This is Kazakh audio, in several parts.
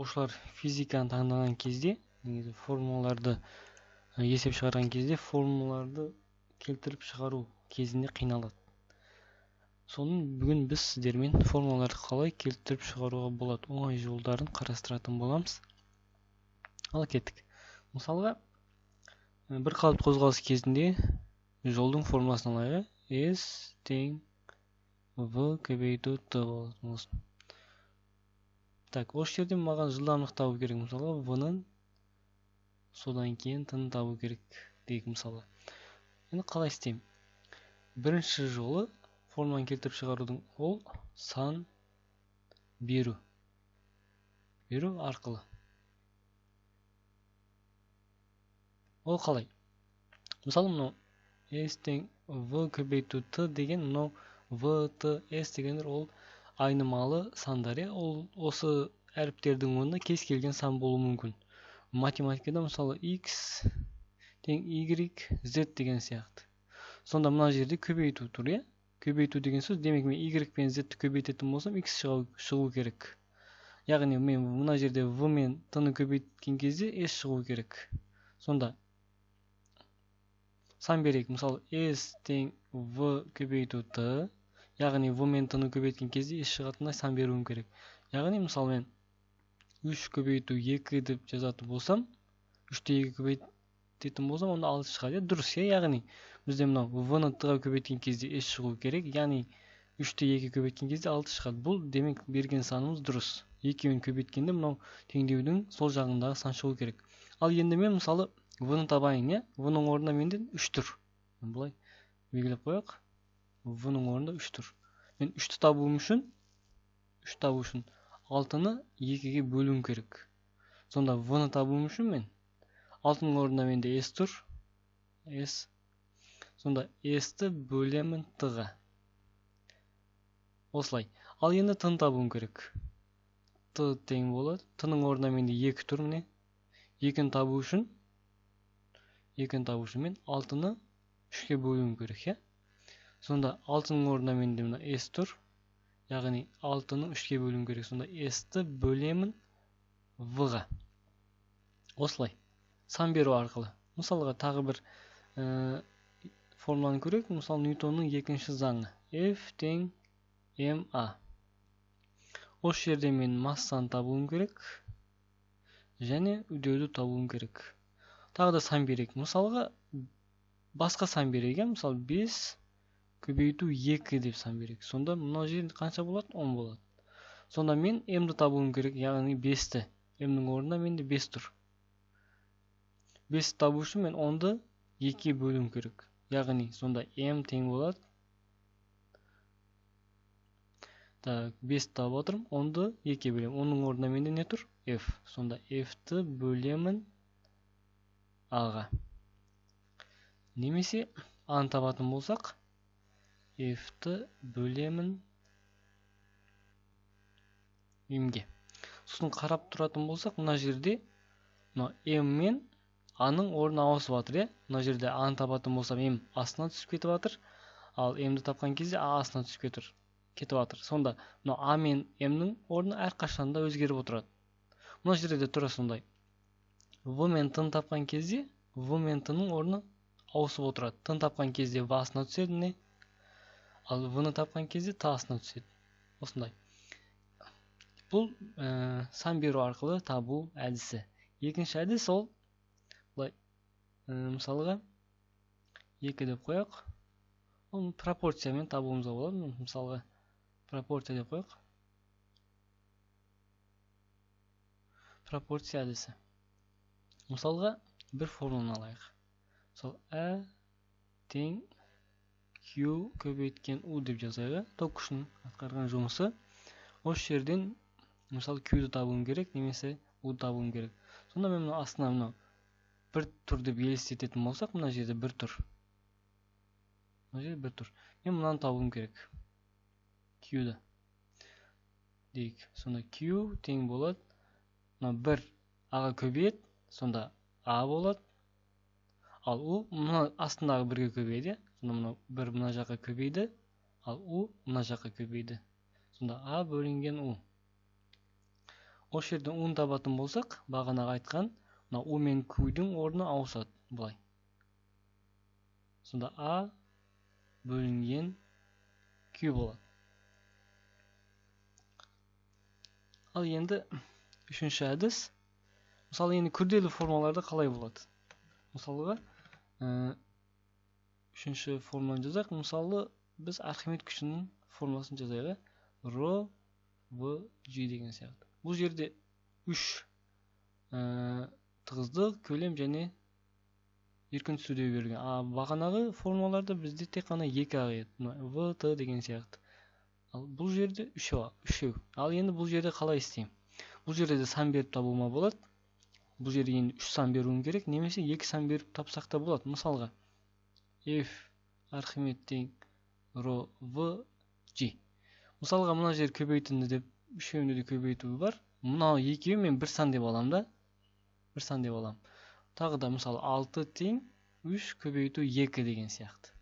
Оқушылар физиканы таңдаған кезде, негізі формулаларды есеп шығарған кезде формулаларды келтіріп шығару кезінде қиналады. Соның бүгін біз сіздермен формулаларды қалай келтіріп шығаруға болады, оңай жолдарын қарастыратын боламыз. Ал кеттік. Мысалға, бір қалыпты қозғалыс кезінде жолдың формуласын алайық. S тең V көбейту T болсын. Так, осы жерде маған жылдамдық табу керек. Мысалға, V-ның содан кейін T-ны табу керек дейік мысалы. Енді қалай істеймін? Бірінші жолы формуланы келтіріп шығарудың ол сан беру. Беру арқылы. Ол қалай? Мысалы, мынау S тең V көбейту T деген мынау V, T, S дегендер ол айнымалы сандар, иә? Ол осы әріптердің орнына кез келген сан болуы мүмкін. Математикада мысалы X тең Y, Z деген сияқты. Сонда мына жерде көбейту тұр, иә? Көбейту деген сөз, демек мен Y пен Z-ті көбейтетін болсам, X шығу керек. Яғни мен мына жерде V мен T-ны көбейткен кезде S шығу керек. Сонда сан берейік. Мысалы, S тең V көбейту T, яғни V мен T-ны көбейткен кезде S шығатындай сан беруім керек. Яғни мысалы мен 3 көбейту 2 деп жазатын болсам, 3-те 2 көбейтетін болсам, онда 6 шығады. Дұрыс, иә? Яғни бізде мынау V-ны T-ға көбейткен кезде S шығу керек. Яғни 3-те 2 көбейткен кезде 6 шығады. Бұл демек берген санымыз дұрыс. Екеуін көбейткенде мынау теңдеудің сол жағындағы сан шығу керек. Ал енді мен мысалы V-ны табайын, иә? V-ның орнына менде 3 тұр. Былай белгілеп қояйық. V-ның орнында 3 тұр. Мен 3-ті табуым үшін, 3 табу үшін 6-ны 2-ге бөлуім керек. Сонда V-ны табуым үшін мен 6-ның орнында менде S тұр. S. Сонда S-ті бөлемін T-ға. Осылай. Ал енді T-ны табуым керек. T тең болады. T-ның орнында менде 2 тұр міне. 2-ні табу үшін, 2-ні табу үшін мен 6-ны 3-ке бөлуім керек, иә? Сонда 6-ның орнында менде мына S тұр. Яғни 6-ны 3-ке бөлуім керек. Сонда S-ті бөлемін V-ға. Осылай. Сан беру арқылы. Мысалға тағы бір формуланы көрейік. Мысалы, Ньютонның екінші заңы. F тең MA. Осы жерде мен массаны табуым керек және үдеуді табуым керек. Тағы да сан берейік. Мысалға басқа сан берейік, иә? Мысалы 5 көбейту 2 деп сан берейік. Сонда мына жерде қанша болады? 10 болады. Сонда мен M-ді табуым керек, яғни 5-ті. M-нің орнында менде 5 тұр. 5 табу үшін мен 10-ды 2-ге бөлуім керек. Яғни сонда M тең болады. Так, 5 тауып отырмын, 10-ды 2-ге бөлемін. Оның орнында менде не тұр? F. Сонда F-ті бөлемін А-ға. Немесе А-ны табатын болсақ, F-ті бөлемін M-ге. Сосын қарап тұратын болсақ, мына жерде мына M мен А-ның орны ауысып жатыр, иә? Мына жерде А-ны табатын болсам, М астына түсіп кетіп жатыр, ал М-ді тапқан кезде А астына түсіп кетіп жатыр. Сонда мына А мен М-нің орны әрқашанда өзгеріп отырады. Мына жерде де тура сондай. В мен Т-ны тапқан кезде В мен Т-ның орны ауысып отырады. Т-ны тапқан кезде В астына түседі, міне. Ал В-ны тапқан кезде Т астына түседі. Осындай. Бұл сан беру арқылы табу әдісі. Екінші әдіс ол былай, мысалға 2 деп қояйық. Оны пропорциямен табуымызға болады. Мысалға пропорция деп қояйық. Пропорция әдісі. Мысалға бір формуланы алайық. Мысалы, Ә тең Q көбейткен U деп жазайық. Ток күшінің атқарған жұмысы. Осы жерден мысалы Q-ді табуым керек, немесе U табуым керек. Сонда мен мына астына мынау бір тұр деп елестететін болсақ, мына жерде бір тұр. Мына жерде бір тұр. Мен мынаны табуым керек. Q-ді. Дейік. Сонда Q тең болады. Мына бір А-ға көбейеді, сонда А болады. Ал U мына астындағы бірге көбейеді. Сонда мына бір мына жаққа көбейді, ал U мына жаққа көбейді. Сонда А бөлінген U. Осы жерден U-ны табатын болсақ, бағанағы айтқан мына U мен Q-дің орны ауысады былай. Сонда А бөлінген Q болады. Ал енді үшінші әдіс. Мысалы, енді күрделі формаларда қалай болады? Мысалға, үшінші форманы жазайық. Мысалы, біз Архимед күшінің формасын жазайық. Ро, В, G деген сияқты. Бұл жерде үш тығыздық, көлем және еркін түсу деп берілген. А бағанағы формаларда бізде тек қана екі ақ еді. В, Т деген сияқты. Ал бұл жерде үшеу. Ал енді бұл жерде қалай істеймін? Бұл жерде де сан беріп табуыма болады. Бұл жерде енді 3 сан беруім керек, немесе 2 сан беріп тапсақ та болады. Мысалға, F Архимед тең ро В G. Мысалға, мына жер көбейтінді деп үшеуінде де көбейтуі бар. Мынау екеуі мен бір сан деп аламын да. Бір сан деп аламын. Тағы да мысалы 6 тең 3 көбейту 2 деген сияқты.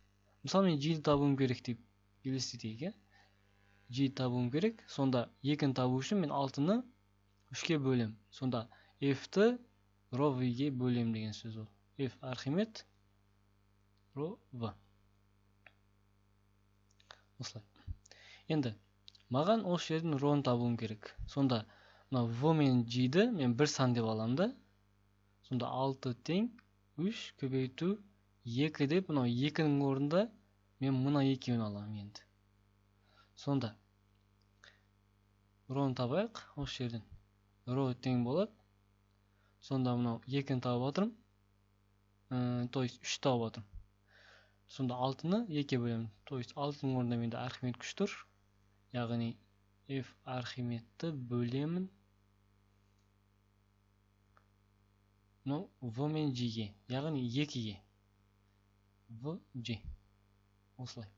Мысалы, мен G-ді табуым керек деп елестетейік, иә? G табуым керек. Сонда 2-ні табу үшін мен 6-ны 3-ке бөлем. Сонда F-ті ро V-ге бөлем деген сөз ол. F Архимед ро В. Осылай. Енді маған осы жерден роны табуым керек. Сонда мына В мен G-ді мен бір сан деп аламын да. Сонда 6 тең 3 көбейту 2 деп мынау 2-нің орнында мен мына екеуін аламын енді. Сонда роны табайық осы жерден. Ро тең болады. Сонда мынау 2-ні тауып жатырмын. То есть 3 тауып жатырмын. Сонда 6-ны 2-ге бөлемін. То есть 6-ның орнында менде Архимед күш тұр. Яғни F Архимедті бөлемін мынау В мен G-ге, яғни 2-ге. В, G. Осылай.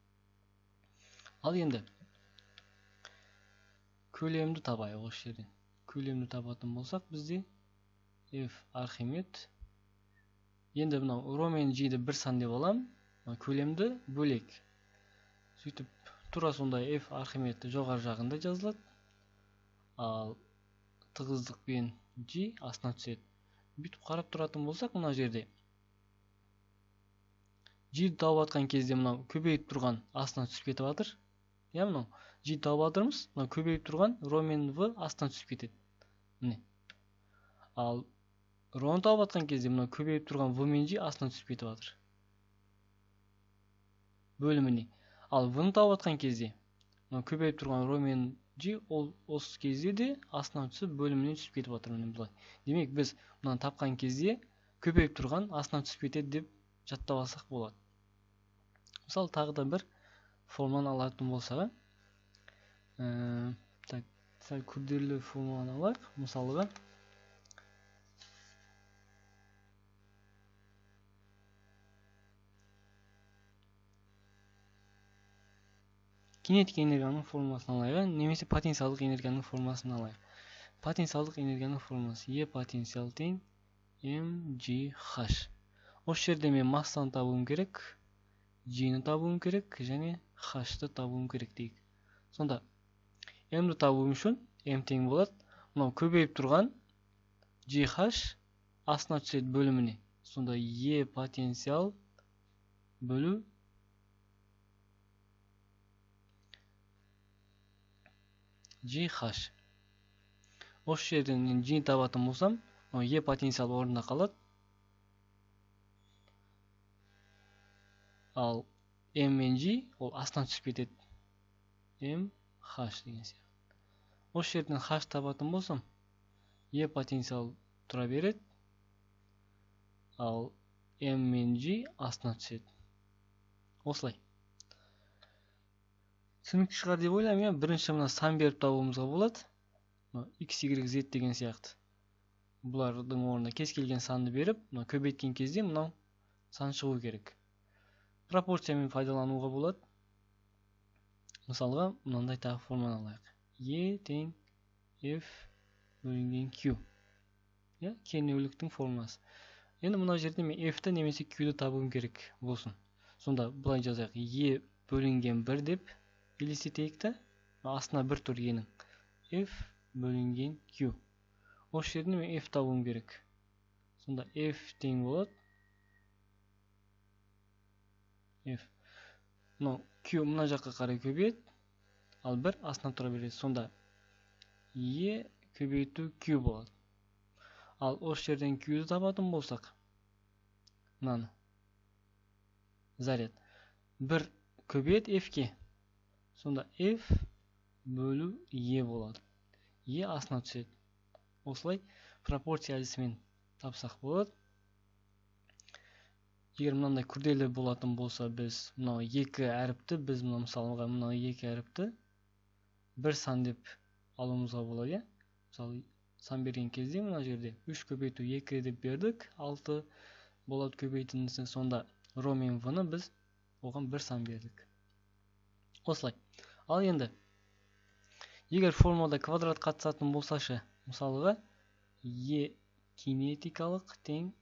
Ал енді көлемді табайық осы жерден. Көлемді табатын болсақ, бізде F Архимед. Енді мынау ро мен G-ді бір сан деп аламын. Көлемді бөлек. Сөйтіп тура сондай F Архимедті жоғары жағында жазылады. Ал тығыздық пен G астына түседі. Бүйтіп қарап тұратын болсақ, мына жерде G-ді тауып атқан кезде мынау көбейіп тұрған астына түсіп кетіп жатыр. Иә, мынау G тауып жатырмыз, мынау көбейіп тұрған ро мен В астына түсіп кетеді. Міне. Ал роны тауып атқан кезде мынау көбейіп тұрған В мен G астына түсіп кетіп жатыр. Бөліміне. Ал В-ны тауып атқан кезде мынау көбейіп тұрған ро мен G ол осы кезде де астына түсіп бөлімінен түсіп кетіп жатыр міне былай. Демек біз мынаны тапқан кезде көбейіп тұрған астына түсіп кетеді деп жаттап алсақ болады. Мысалы, тағы да бір форманы алатын болсақ, так, сәл күрделі форманы алайық. Мысалға, кинетик энергияның формуласын алайық, немесе потенциалдық энергияның формуласын алайық. Потенциалдық энергияның формуласы E потенциал тең mgh. Осы жерде мен массаны табуым керек, G-ні табуым керек және H-ты табуым керек дейік. Сонда M-ді табуым үшін M тең болады. Мынау көбейіп тұрған GH астына түседі бөліміне. Сонда E потенциал бөлу GH. Осы жерден мен G табатын болсам, мынау E потенциал орнында қалады. Ал M мен G ол астынан түсіп кетеді. M, H деген сияқты. Осы жерден H табатын болсам, E потенциал тұра береді. Ал M мен G астына түседі. Осылай. Түсінікті шығар деп ойлаймын. Бірінші мына сан беріп табуымызға болады. X, Y, Z деген сияқты. Бұлардың орнына кез келген санды беріп, мына көбейткен кезде мынау сан шығу керек. Пропорциямен пайдалануға болады. Мысалға, мынандай тағы форманы алайық. E тең F бөлінген Q. Иә, кернеуліктің формуласы. Енді мына жерде мен F-ті немесе Q-ді табуым керек болсын. Сонда былай жазайық. E бөлінген 1 деп елестетейік та, астына бір тұр E-нің. F бөлінген Q. Осы жерден мен F табуым керек. Сонда F тең болады. F. Мынау Q мына жаққа қарай көбейеді, ал 1 астына тұра береді. Сонда E көбейту Q болады. Ал осы жерден Q-ді табатын болсақ, мынаны заряд 1 көбейеді F-ке. Сонда F бөлу E болады. E астына түседі. Осылай пропорция әдісімен тапсақ болады. Егер мынандай күрделі болатын болса, біз мынау екі әріпті, біз мына мысалға мынау екі әріпті бір сан деп алуымызға болады, иә? Мысалы, сан берген кезде мына жерде 3 көбейту 2 деп бердік, 6 болады көбейтіндісі. Сонда ро мен в-ны біз оған бір сан бердік. Осылай. Ал енді егер формулада квадрат қатысатын болсашы, мысалға Е кинетикалық тең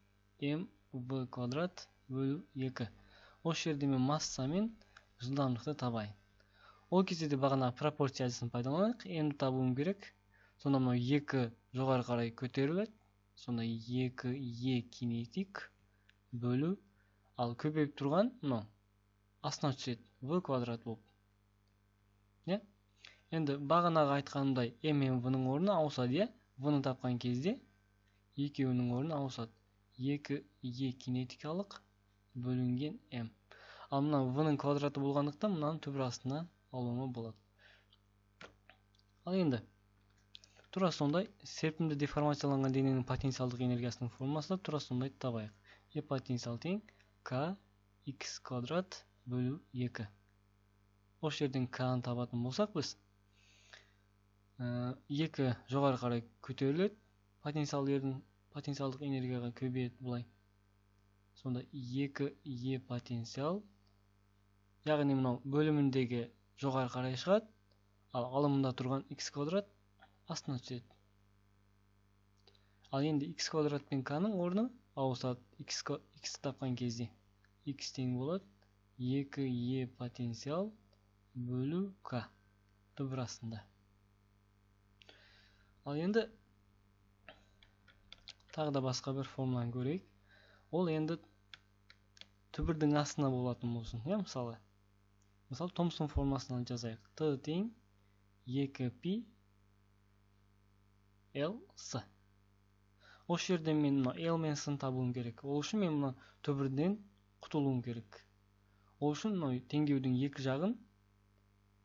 МВ квадрат бөлу 2. Осы жерде мен масса мен жылдамдықты табайын. Ол кезде де бағана пропорция әдісін пайдаланайық. М-ді табуым керек. Сонда мынау 2 жоғары қарай көтеріледі. Сонда 2 Е кинетик бөлу, ал көбейіп тұрған мынау астына түседі, В квадрат болып. Иә? Енді бағанағы айтқанымдай М мен В-ның орны ауысады, иә? В-ны тапқан кезде екеуінің орны ауысады. 2 Е кинетикалық бөлінген М. Ал мына В-ның квадраты болғандықтан мынаның түбір астына алуыма болады. Ал енді тура сондай серпімді деформацияланған дененің потенциалдық энергиясының формуласын да тура сондай табайық. Е потенциал тең К Х квадрат бөлу 2. Осы жерден К-ны табатын болсақ, біз 2 жоғары қарай көтеріледі, потенциалдық энергияға көбейеді былай. Сонда 2 Е потенциал, яғни мынау бөліміндегі жоғары қарай шығады, ал алымында тұрған Х квадрат астына түседі. Ал енді Х квадрат пен К-ның орны ауысады. Х тапқан кезде Х тең болады 2 Е потенциал бөлу К түбір астында. Ал енді тағы да басқа бір формуланы көрейік. Ол енді түбірдің астына болатын болсын, иә, мысалы. Мысалы, Томсон формуласынан жазайық. Т тең 2 пи Л С. Осы жерден мен мына Л мен С-ны табуым керек. Ол үшін мен мына түбірден құтылуым керек. Ол үшін мына теңдеудің екі жағын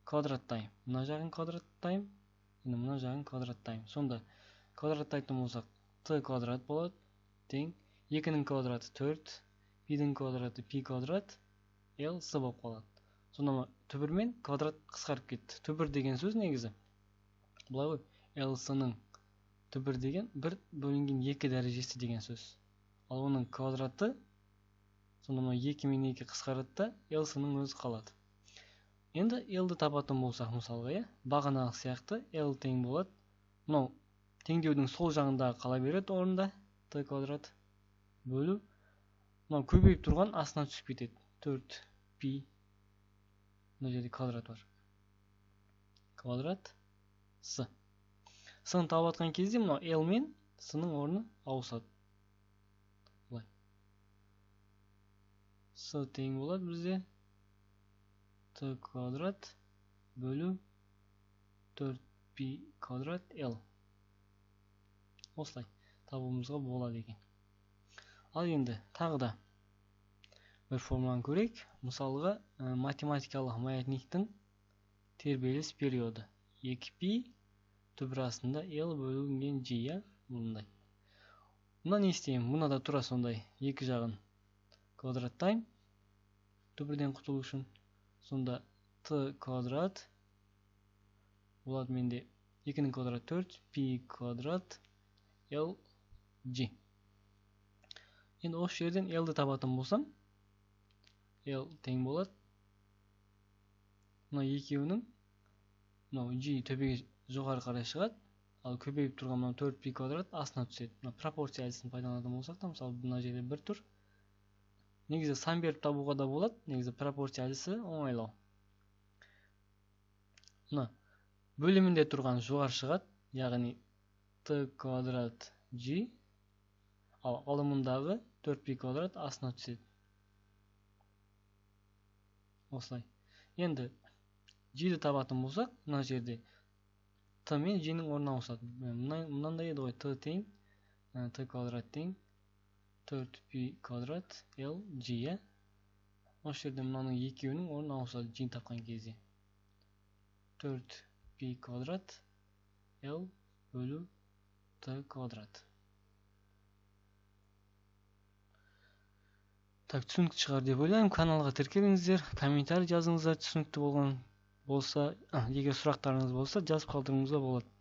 квадраттаймын. Мына жағын квадраттаймын, енді мына жағын квадраттаймын. Сонда квадраттайтын болсақ, Т квадрат болады, тең 2-нің квадраты 4, пидің квадраты пи квадрат, Л С болып қалады. Сонда түбір мен квадрат қысқарып кетті. Түбір деген сөз негізі былай ғой, Л С-ның түбір деген 1 бөлінген 2 дәрежесі деген сөз. Ал оның квадраты, сонда мына 2 мен 2 қысқарады да, Л С-ның өзі қалады. Енді Л-ді табатын болсақ, мысалға, иә, бағанағы сияқты Л тең болады. Мынау теңдеудің сол жағындағы қала береді орында, Т квадрат бөлу. Мынау көбейіп тұрған астына түсіп кетеді. 4 пи, мына жерде квадрат бар. Квадрат С. С-ны тауып атқан кезде мынау Л мен С-ның орны ауысады. Былай. С тең болады бізде Т квадрат бөлу 4 пи квадрат Л. Осылай табуымызға болады екен. Ал енді тағы да бір формуланы көрейік. Мысалға, математикалық маятниктің тербеліс периоды 2 пи түбір астында L бөлінген G, иә, бұндай. Мына не істеймін? Мына да тура сондай екі жағын квадраттаймын түбірден құтылу үшін. Сонда Т квадрат болады менде 2-нің квадраты 4 пи квадрат L G. Енді осы жерден L-ді табатын болсам, L тең болады. Мына екеуінің мынау G төбеге жоғары қарай шығады, ал көбейіп тұрған мынау 4 пи квадрат астына түседі. Мына пропорция әдісін пайдаланатын болсақ та, мысалы, мына жерде бір тұр. Негізі сан беріп табуға да болады, негізі пропорция әдісі оңайлау. Мына бөлімінде тұрған жоғары шығады, яғни Т квадрат G, ал алымындағы 4π квадрат астына түседі. Осылай. Енді G-ді табатын болсақ, мына жерде Т мен G-нің орнына ауысады. Мынандай еді ғой, Т тең, Т квадрат тең 4π квадрат L G, иә. Осы жерде мынаның екеуінің орнына ауысады G-ні тапқан кезде. 4π квадрат L бөлу Т квадрат. Так, түсінікті шығар деп ойлаймын. Каналға тіркеліңіздер, комментарий жазыңыздар, түсінікті болған болса, егер сұрақтарыңыз болса, жазып қалдыруыңызға болады.